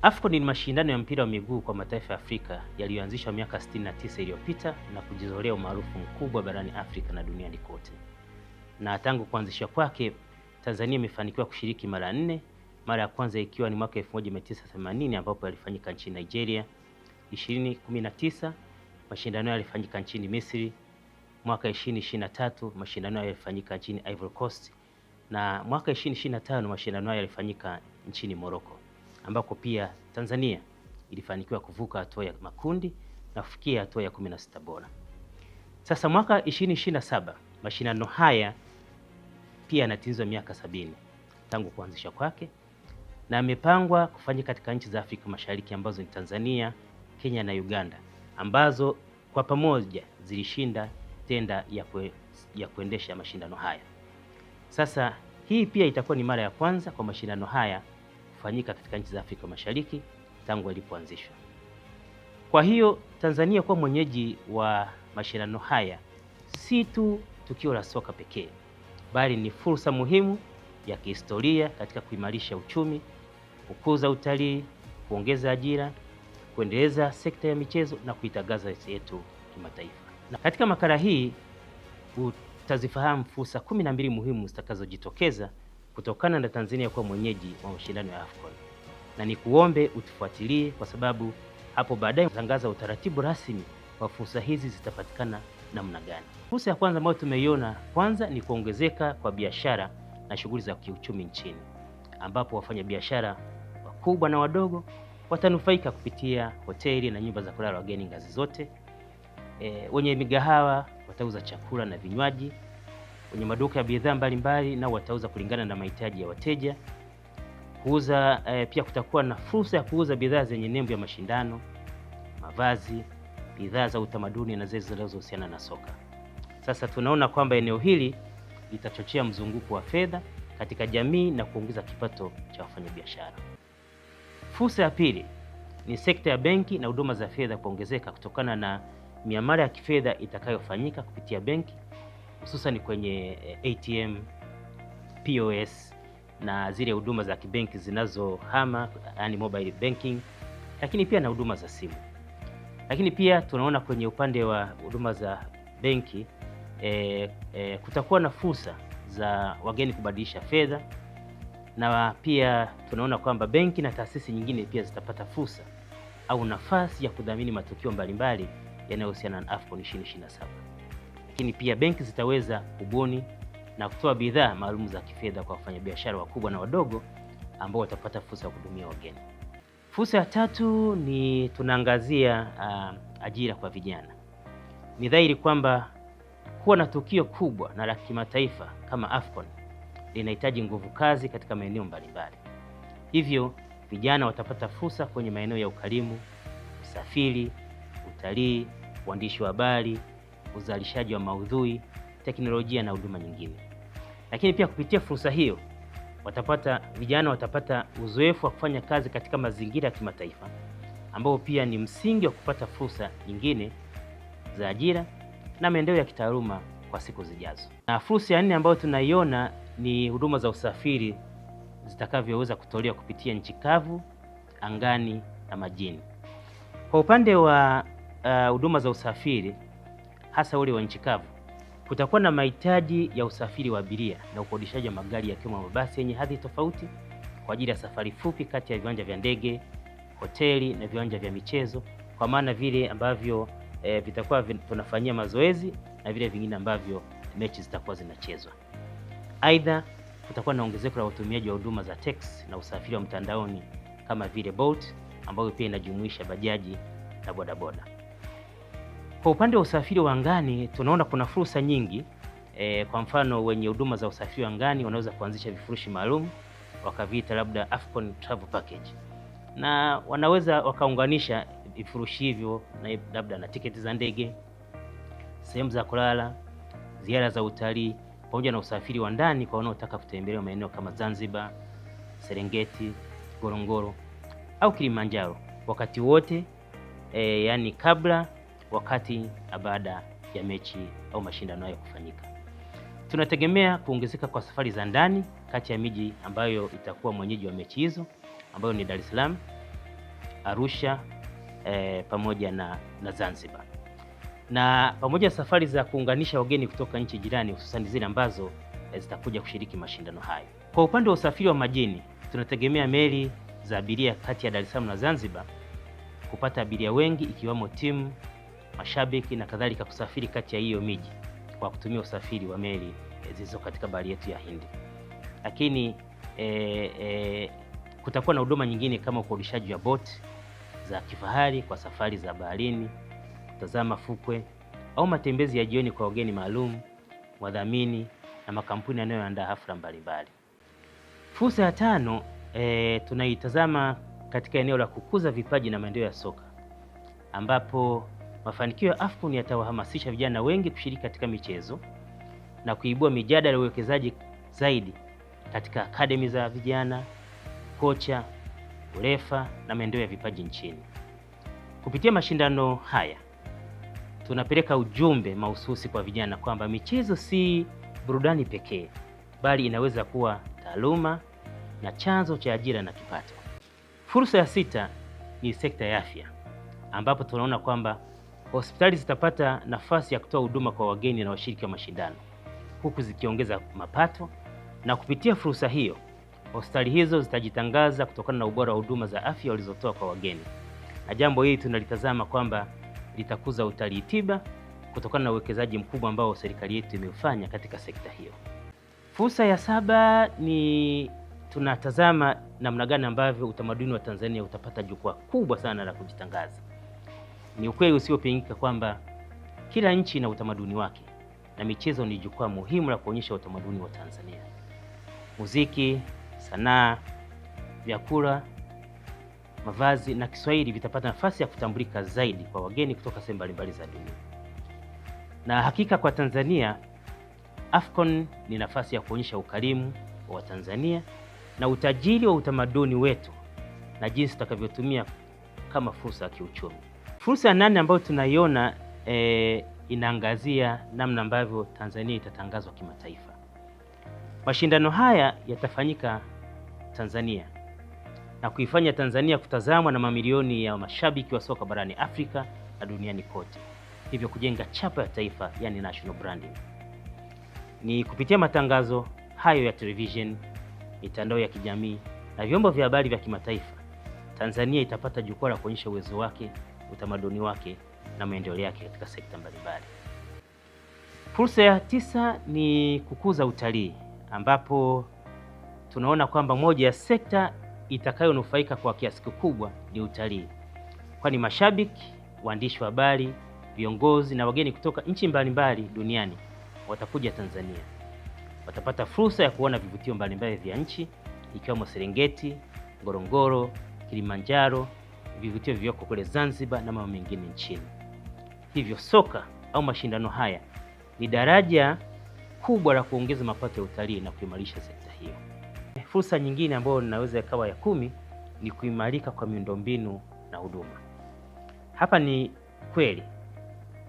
AFCON ni mashindano ya mpira wa miguu kwa mataifa ya Afrika yaliyoanzishwa miaka 69 iliyopita na kujizolea umaarufu mkubwa barani Afrika na duniani kote. Na tangu kuanzishwa kwake, Tanzania imefanikiwa kushiriki mara nne, mara ya kwanza ikiwa ni mwaka 1980 ambapo yalifanyika nchini Nigeria, 2019 mashindano yalifanyika nchini Misri, mwaka 2023 mashindano yalifanyika nchini Ivory Coast na mwaka 2025 mashindano yalifanyika nchini Morocco ambako pia Tanzania ilifanikiwa kuvuka hatua ya makundi na kufikia hatua ya 16 bora. Sasa mwaka 2027 mashindano haya pia yanatimizwa miaka 70 tangu kuanzishwa kwake na yamepangwa kufanyika katika nchi za Afrika Mashariki ambazo ni Tanzania, Kenya na Uganda ambazo kwa pamoja zilishinda tenda ya kuendesha mashindano haya. Sasa hii pia itakuwa ni mara ya kwanza kwa mashindano haya kufanyika katika nchi za Afrika Mashariki tangu yalipoanzishwa. Kwa hiyo Tanzania kuwa mwenyeji wa mashindano haya si tu tukio la soka pekee, bali ni fursa muhimu ya kihistoria katika kuimarisha uchumi, kukuza utalii, kuongeza ajira, kuendeleza sekta ya michezo na kuitangaza nchi yetu kimataifa. Na katika makala hii utazifahamu fursa 12 muhimu zitakazojitokeza kutokana na Tanzania kuwa mwenyeji wa mashindano ya AFCON, na nikuombe utufuatilie kwa sababu hapo baadaye tangaza utaratibu rasmi wa fursa hizi zitapatikana namna gani. Fursa ya kwanza ambayo tumeiona kwanza ni kuongezeka kwa biashara na shughuli za kiuchumi nchini, ambapo wafanyabiashara wakubwa na wadogo watanufaika kupitia hoteli na nyumba za kulala wageni ngazi zote. Wenye migahawa watauza chakula na vinywaji, wenye maduka ya bidhaa mbalimbali nao watauza kulingana na mahitaji ya wateja. Kuuza pia kutakuwa na fursa ya kuuza bidhaa zenye nembo ya mashindano, mavazi, bidhaa za utamaduni na zile zinazohusiana na soka. Sasa tunaona kwamba eneo hili litachochea mzunguko wa fedha katika jamii na kuongeza kipato cha wafanyabiashara. Fursa ya pili ni sekta ya benki na huduma za fedha kuongezeka kutokana na miamala ya kifedha itakayofanyika kupitia benki hususan kwenye ATM, POS na zile huduma za kibenki zinazohama, yani mobile banking, lakini pia na huduma za simu. Lakini pia tunaona kwenye upande wa huduma za benki kutakuwa na fursa za wageni kubadilisha fedha, na pia tunaona kwamba benki na taasisi nyingine pia zitapata fursa au nafasi ya kudhamini matukio mbalimbali yanayohusiana na AFCON 2027. Lakini pia benki zitaweza kubuni na kutoa bidhaa maalum za kifedha kwa wafanyabiashara wakubwa na wadogo ambao watapata fursa ya kuhudumia wageni. Fursa ya tatu ni tunaangazia ajira kwa vijana. Ni dhahiri kwamba kuwa na tukio kubwa na la kimataifa kama AFCON linahitaji nguvu kazi katika maeneo mbalimbali. Hivyo vijana watapata fursa kwenye maeneo ya ukarimu, usafiri, utalii, uandishi wa habari, uzalishaji wa maudhui, teknolojia na huduma nyingine. Lakini pia kupitia fursa hiyo vijana watapata uzoefu wa kufanya kazi katika mazingira ya kimataifa ambao pia ni msingi wa kupata fursa nyingine za ajira na maendeleo ya kitaaluma kwa siku zijazo. Na fursa ya nne ambayo tunaiona ni huduma za usafiri zitakavyoweza kutolewa kupitia nchi kavu, angani na majini. Kwa upande wa huduma za usafiri hasa ule wa nchi kavu, kutakuwa na mahitaji ya usafiri wa abiria na ukodishaji wa magari yakiwemo mabasi yenye hadhi tofauti kwa ajili ya safari fupi kati ya viwanja vya ndege, hoteli na viwanja vya michezo, kwa maana vile ambavyo vitakuwa tunafanyia mazoezi na vile vingine ambavyo mechi zitakuwa zinachezwa. Aidha, kutakuwa na ongezeko la utumiaji wa huduma za teksi na usafiri wa mtandaoni kama vile Bolt ambayo pia inajumuisha bajaji na bodaboda. Kwa upande wa usafiri wa angani tunaona kuna fursa nyingi. Kwa mfano wenye huduma za usafiri wa angani wanaweza kuanzisha vifurushi maalum wakaviita labda AFCON Travel Package, na wanaweza wakaunganisha vifurushi hivyo na labda na tiketi za ndege, sehemu za kulala, ziara za utalii pamoja na usafiri wa ndani kwa wanaotaka kutembelea maeneo kama Zanzibar, Serengeti, Ngorongoro au Kilimanjaro wakati wote, yaani kabla, wakati na baada ya mechi au mashindano hayo kufanyika. Tunategemea kuongezeka kwa safari za ndani kati ya miji ambayo itakuwa mwenyeji wa mechi hizo ambayo ni Dar es Salaam, Arusha, pamoja na Zanzibar, na pamoja na safari za kuunganisha wageni kutoka nchi jirani, hususan zile ambazo zitakuja kushiriki mashindano hayo. Kwa upande wa usafiri wa majini, tunategemea meli za abiria kati ya Dar es Salaam na Zanzibar kupata abiria wengi ikiwamo timu, mashabiki na kadhalika kusafiri kati ya hiyo miji kwa kutumia usafiri wa meli zilizo katika bahari yetu ya Hindi. Lakini kutakuwa na huduma nyingine kama ukodishaji wa boti za kifahari kwa safari za baharini, kutazama fukwe au matembezi ya jioni kwa wageni maalum, wadhamini na makampuni yanayoandaa hafla mbalimbali. Fursa ya tano tunaitazama katika eneo la kukuza vipaji na maendeleo ya soka, ambapo mafanikio ya AFCON yatawahamasisha vijana wengi kushiriki katika michezo na kuibua mijadala ya uwekezaji zaidi katika akademi za vijana, kocha, urefa na maendeleo ya vipaji nchini. Kupitia mashindano haya tunapeleka ujumbe mahususi kwa vijana kwamba michezo si burudani pekee, bali inaweza kuwa taaluma na chanzo cha ajira na kipato. Fursa ya sita ni sekta ya afya, ambapo tunaona kwamba hospitali zitapata nafasi ya kutoa huduma kwa wageni na washiriki wa mashindano, huku zikiongeza mapato, na kupitia fursa hiyo hospitali hizo zitajitangaza kutokana na ubora wa huduma za afya walizotoa kwa wageni. Na jambo hili tunalitazama kwamba litakuza utalii tiba kutokana na uwekezaji mkubwa ambao serikali yetu imeufanya katika sekta hiyo. Fursa ya saba ni tunatazama namna gani ambavyo utamaduni wa Tanzania utapata jukwaa kubwa sana la kujitangaza. Ni ukweli usiopingika kwamba kila nchi ina utamaduni wake na michezo ni jukwaa muhimu la kuonyesha utamaduni wa Tanzania. Muziki, sanaa, vyakula, mavazi na Kiswahili vitapata nafasi ya kutambulika zaidi kwa wageni kutoka sehemu mbalimbali za dunia. Na hakika kwa Tanzania, AFCON ni nafasi ya kuonyesha ukarimu wa Tanzania na utajiri wa utamaduni wetu na jinsi tutakavyotumia kama fursa ya kiuchumi. Fursa ya nane ambayo tunaiona inaangazia namna ambavyo Tanzania itatangazwa kimataifa. Mashindano haya yatafanyika Tanzania na kuifanya Tanzania kutazamwa na mamilioni ya mashabiki wa soka barani Afrika na duniani kote, hivyo kujenga chapa ya taifa, yani national branding. Ni kupitia matangazo hayo ya television, mitandao ya kijamii na vyombo vya habari vya kimataifa, Tanzania itapata jukwaa la kuonyesha uwezo wake, utamaduni wake na maendeleo yake katika sekta mbalimbali. Fursa ya tisa ni kukuza utalii, ambapo tunaona kwamba moja ya sekta itakayonufaika kwa kiasi kikubwa ni utalii, kwani mashabiki, waandishi wa habari, viongozi na wageni kutoka nchi mbalimbali duniani watakuja Tanzania. Watapata fursa ya kuona vivutio mbalimbali vya nchi ikiwemo Serengeti, Ngorongoro, Kilimanjaro, vivutio vilivyoko kule Zanzibar na mambo mengine nchini. Hivyo soka au mashindano haya ni daraja kubwa la kuongeza mapato ya utalii na kuimarisha sekta hiyo. Fursa nyingine ambayo ninaweza ikawa ya 10 ni kuimarika kwa miundombinu na huduma. Hapa ni kweli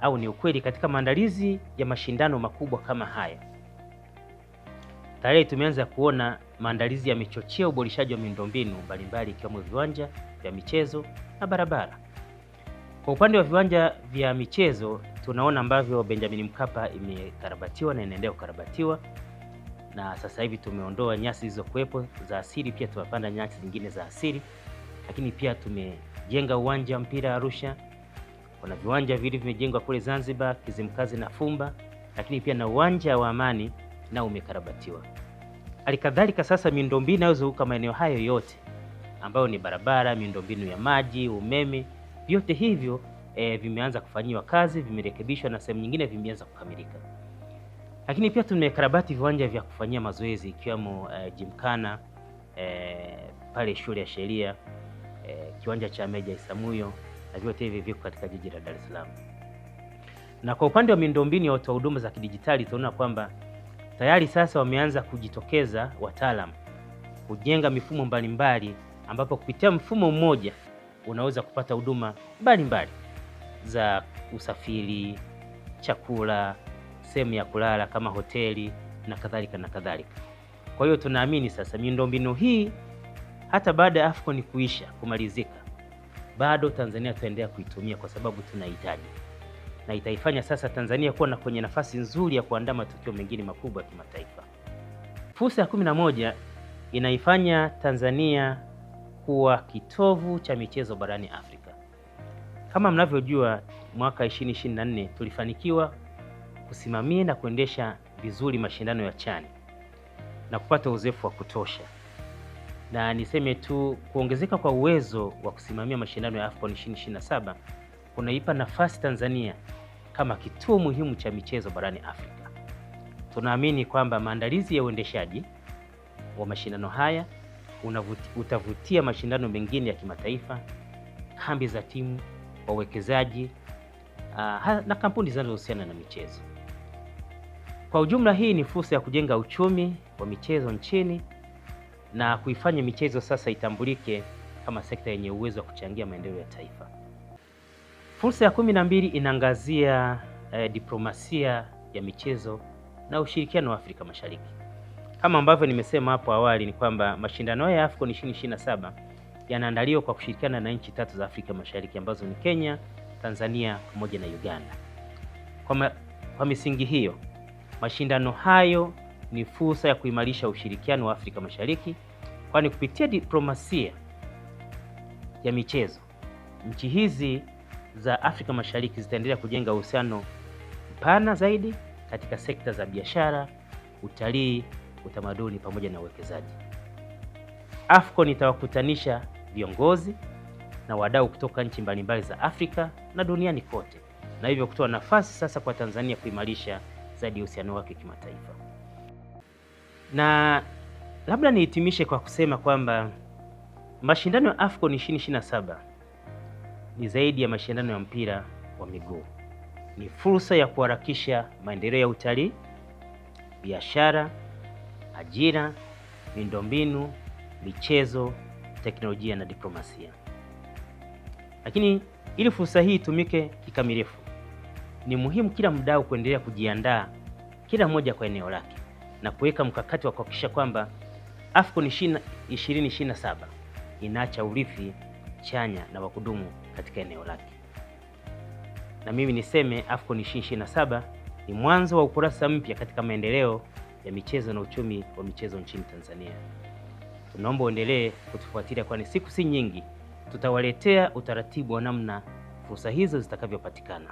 au ni ukweli, katika maandalizi ya mashindano makubwa kama haya tayari tumeanza kuona maandalizi yamechochea uboreshaji wa miundombinu mbalimbali ikiwemo viwanja vya michezo na barabara. Kwa upande wa viwanja vya michezo, tunaona ambavyo Benjamin Mkapa imekarabatiwa na inaendelea kukarabatiwa, na sasa hivi tumeondoa nyasi zilizokuwepo za asili, pia tumepanda nyasi zingine za asili, lakini pia tumejenga uwanja wa mpira Arusha. Kuna viwanja vile vimejengwa kule Zanzibar, Kizimkazi na Fumba, lakini pia na uwanja wa Amani nao umekarabatiwa. Halikadhalika sasa miundombinu inayozunguka maeneo hayo yote ambayo ni barabara, miundombinu ya maji, umeme, vyote hivyo vimeanza kufanyiwa kazi, vimerekebishwa na sehemu nyingine vimeanza kukamilika. Lakini pia tumekarabati viwanja vya kufanyia mazoezi ikiwemo Gymkhana, pale shule ya sheria, kiwanja cha Meja Isamuyo, na vyote hivi viko katika jiji la Dar es Salaam. Na kwa upande wa miundombinu ya watoa huduma za kidijitali, tunaona kwamba Tayari sasa wameanza kujitokeza wataalamu kujenga mifumo mbalimbali, ambapo kupitia mfumo mmoja unaweza kupata huduma mbalimbali za usafiri, chakula, sehemu ya kulala kama hoteli na kadhalika na kadhalika. Kwa hiyo tunaamini sasa miundombinu hii hata baada ya AFCON kuisha kumalizika, bado Tanzania tutaendelea kuitumia kwa sababu tunahitaji, na itaifanya sasa Tanzania kuwa na kwenye nafasi nzuri ya kuandaa matukio mengine makubwa ya kimataifa. Fursa ya 11 inaifanya Tanzania kuwa kitovu cha michezo barani Afrika. Kama mnavyojua, mwaka 2024 tulifanikiwa kusimamia na kuendesha vizuri mashindano ya CHAN na kupata uzoefu wa kutosha. Na niseme tu kuongezeka kwa uwezo wa kusimamia mashindano ya AFCON 2027 kunaipa nafasi Tanzania kama kituo muhimu cha michezo barani Afrika. Tunaamini kwamba maandalizi ya uendeshaji wa mashindano haya utavutia mashindano mengine ya kimataifa, kambi za timu, wawekezaji na kampuni zinazohusiana na michezo. Kwa ujumla, hii ni fursa ya kujenga uchumi wa michezo nchini na kuifanya michezo sasa itambulike kama sekta yenye uwezo wa kuchangia maendeleo ya taifa. Fursa ya 12 inaangazia diplomasia ya michezo na ushirikiano wa Afrika Mashariki. Kama ambavyo nimesema hapo awali ni kwamba mashindano ya AFCON 2027 yanaandaliwa kwa kushirikiana na nchi tatu za Afrika Mashariki ambazo ni Kenya, Tanzania pamoja na Uganda. Kwa misingi hiyo, mashindano hayo ni fursa ya kuimarisha ushirikiano wa Afrika Mashariki, kwani kupitia diplomasia ya michezo, nchi hizi za Afrika Mashariki zitaendelea kujenga uhusiano mpana zaidi katika sekta za biashara, utalii, utamaduni pamoja na uwekezaji. AFCON itawakutanisha viongozi na wadau kutoka nchi mbalimbali za Afrika na duniani kote, na hivyo kutoa nafasi sasa kwa Tanzania kuimarisha zaidi uhusiano wake kimataifa. Na labda nihitimishe kwa kusema kwamba mashindano ya AFCON 2027 ni zaidi ya mashindano ya mpira wa miguu. Ni fursa ya kuharakisha maendeleo ya utalii, biashara, ajira, miundombinu, michezo, teknolojia na diplomasia. Lakini ili fursa hii itumike kikamilifu, ni muhimu kila mdau kuendelea kujiandaa, kila mmoja kwa eneo lake, na kuweka mkakati wa kuhakikisha kwamba AFCON 2027 inaacha urithi chanya na wa kudumu katika eneo lake. Na mimi niseme AFCON 2027 ni mwanzo wa ukurasa mpya katika maendeleo ya michezo na uchumi wa michezo nchini Tanzania. Tunaomba uendelee kutufuatilia, kwani siku si nyingi tutawaletea utaratibu wa namna fursa hizo zitakavyopatikana.